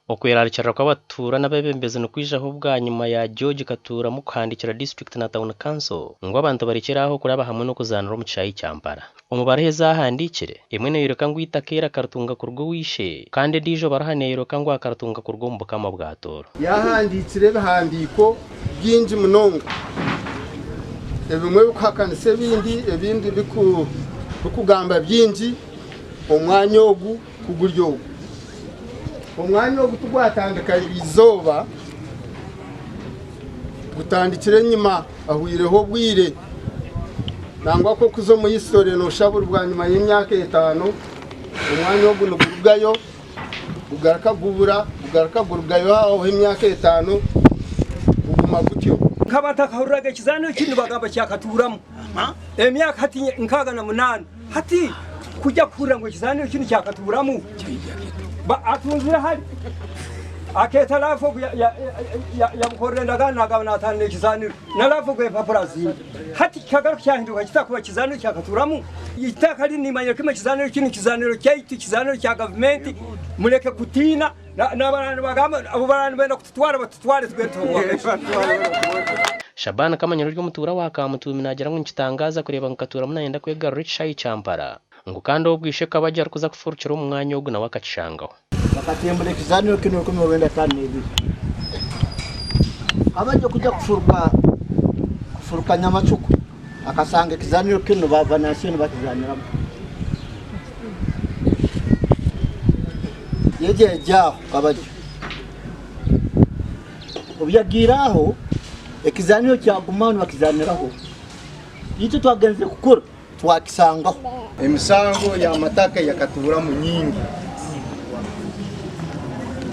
Okwerarikirira kw'abatuura n'abeebembezi nikwijaho bwanyima ya George Katuuramu kuhandiikira disiturikiti na tauni kanso ngu abantu barekyere aho kuraba hamwe n'okuzaanira omu kishaayi kya Mpara. Omu baruha ezi ahandiikire, emwe neeyoreka ngu eitaka eri akaritunga kuruga owa ishe kandi endiijo baruha neeyoreka ngu akaritunga kuruga omu Bukama bwa Tooro. Yaahandiikire ebihandiiko bingi munonga, ebimwe birikuhakanisa ebindi, ebindi birikugamba bingi omwanya ogu ku guri ogu. Omwanya ogu tigwatandika erizooba, gutandikire enyima hahwireho obwire. Nangwa ku orikuza omu history nooshusha buri bwanyima y'emyaka etaano omwanya ogu nigurugayo gugaruka gubura, gugaruka gurugayo hahwaho emyaka etaano guguma gutyo. Nkaba ntakahuriraga ekizaani eki nibagamba kyakatuuramu emyaka hati 68. Hati kujya kuhurira ngu ekizaaniro kinu kyakatuuramu, atunzire hali akeeta laavu ogu yamukorera endagaano nagamba nataana n'ekizaaniro na laavu ogu empapura aziine. Hati kikagaruka kyahinduka kita kuba kizaaniro kyakatuuramu? Itaka rinu nimanyira kimwe ekizaaniro kinu kizaaniro kyaitu, kizaaniro kya gavumenti, muleke kutiina n'abaraba nibagamba abu baraba nibenda kututwara batutware tugende tubabugambe. Shaban Kamanyire ori omutuura wa Kamutuumi naagira ngu nikitangaaza kureeba ngu Katuuramu nayenda kwegarura ekishaayi kya Mpara ngu kandi obwo ishe Kabagye arikuza kufurukira omu mwanya ogu nawe akakishangaho. Bakatembura ekizaaniro kinu 1952. Kabagye kuja kufuruka kufuruka Nyamacuku akasanga ekizaaniro kinu ba Vanansiyo nibakizaniramu. Yaija yaija aho Kabagye. Obu yagiire aho, ekizaaniro kyagumaho nibakizaaniraho. Itwe twagenzire kukura twakisangaho. Emisango y'amataka yakatuuramu nyingi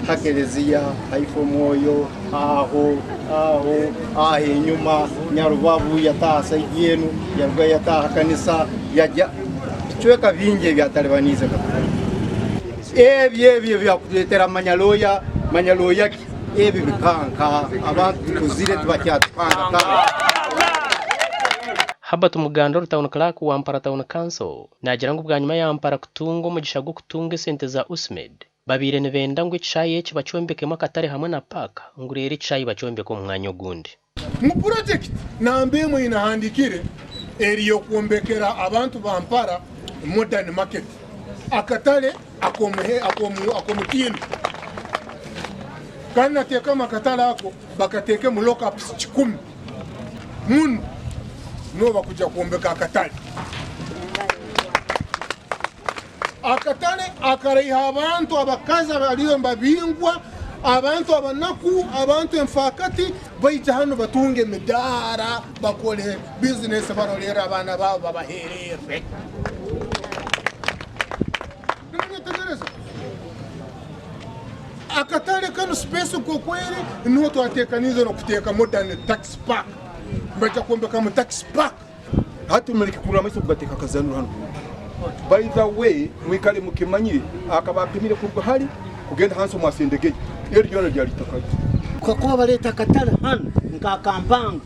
ha kereziya, haife omwoyo, aho, aho, aho enyuma, Nyarubabu yataaha saidi enu, yarugayo yataaha kanisa, yagya bicweka bingi ebyatalibaniize Katuura. Ebyo ebyo ebyakutuleetera manya looya, manya looya ki? Ebi bikanka abantu tukuzire tibakyatukanga kandi. Herbert Muganda ori Town Clerk wa Mpara Town Council naagira ngu bwanyima ya Mpara kutunga omugisha gw'okutunga esente za USMED, babaire nibenda ngu ekishaayi eki bakyombekemu akatare hamwe na paaka ngu reero ekishaayi bakyombeke omu mwanya ogundi. Ngu purojekiti namba emwe ei nahandiikire eri ey'okwombekera abantu ba Mpara Modern Market, akatare ak'omutindo kandi nateekamu akatare ako bakateekemu lockups kikumi munu niho bakuja kwombeka akatare. Akatare akaraiha abantu abakazi abariyo nibabingwa, abantu abanaku, abantu enfaakati baija hanu batunge emidaara bakore bizinesi barolerre abaana baabo babaheererre. Nimwetegyereza? Akatare kanu space nk'oku eri niho twateekaniize n'okuteeka modern taxi park. Nibaija kwombekamu taxi park. Hati muleke kurora amaiso kugateeka akazaniro hanu kurungi. By the way, mwikale mukimanyire akaba apimire kuruga hali kugenda hansi omu Asendegeya, eri ryona lyali itaka lye. Kakuba baleeta akatale hanu nka Kampanga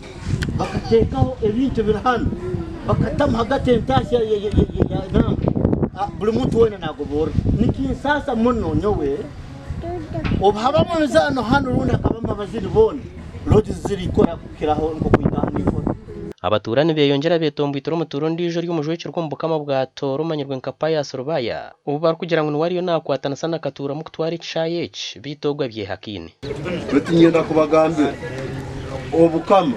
bakateekaho ebintu ebiri hanu bakatamu hagati entaahya ya nanka buli muntu weena nagoborra. Nikinsaasa muno nyowe obu habamu emizaano hanu rundi hakabamu abazini boona lodge zirikora kukiraho nk'oku itaano nikora. Abatuura nibeyongyera betomboitire omutuura ondiijo ori omujwekyerwa omu bukama bwa Tooro omanyirwe nka Pius Rubaya obu barikugira ngu niwe ariyo nakwatanisa na Katuuramu kutwara ekishaayi eki beitu ogwo abyehakaine. Beitu niinyenda kubagambira obukama,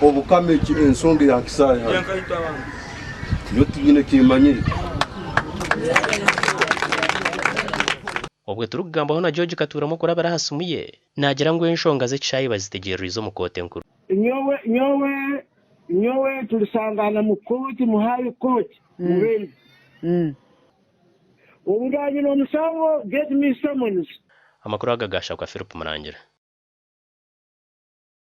obukama eki ensonga eya Kisaayi hanu nyowe tihaine eki manyire. Obwe turikugambaho na George Katuuramu okurabira aha simu ye, Naagira ngu enshonga z'ekishaayi bazitegyereize omu kooti enkuru. Nyowe, nyowe, nyowe turisangana mu kooti, mu High Court, Mubende. Obu ndaba nyine omusango, get me summons. Amakuru aga gaashakwa Philip Murangira.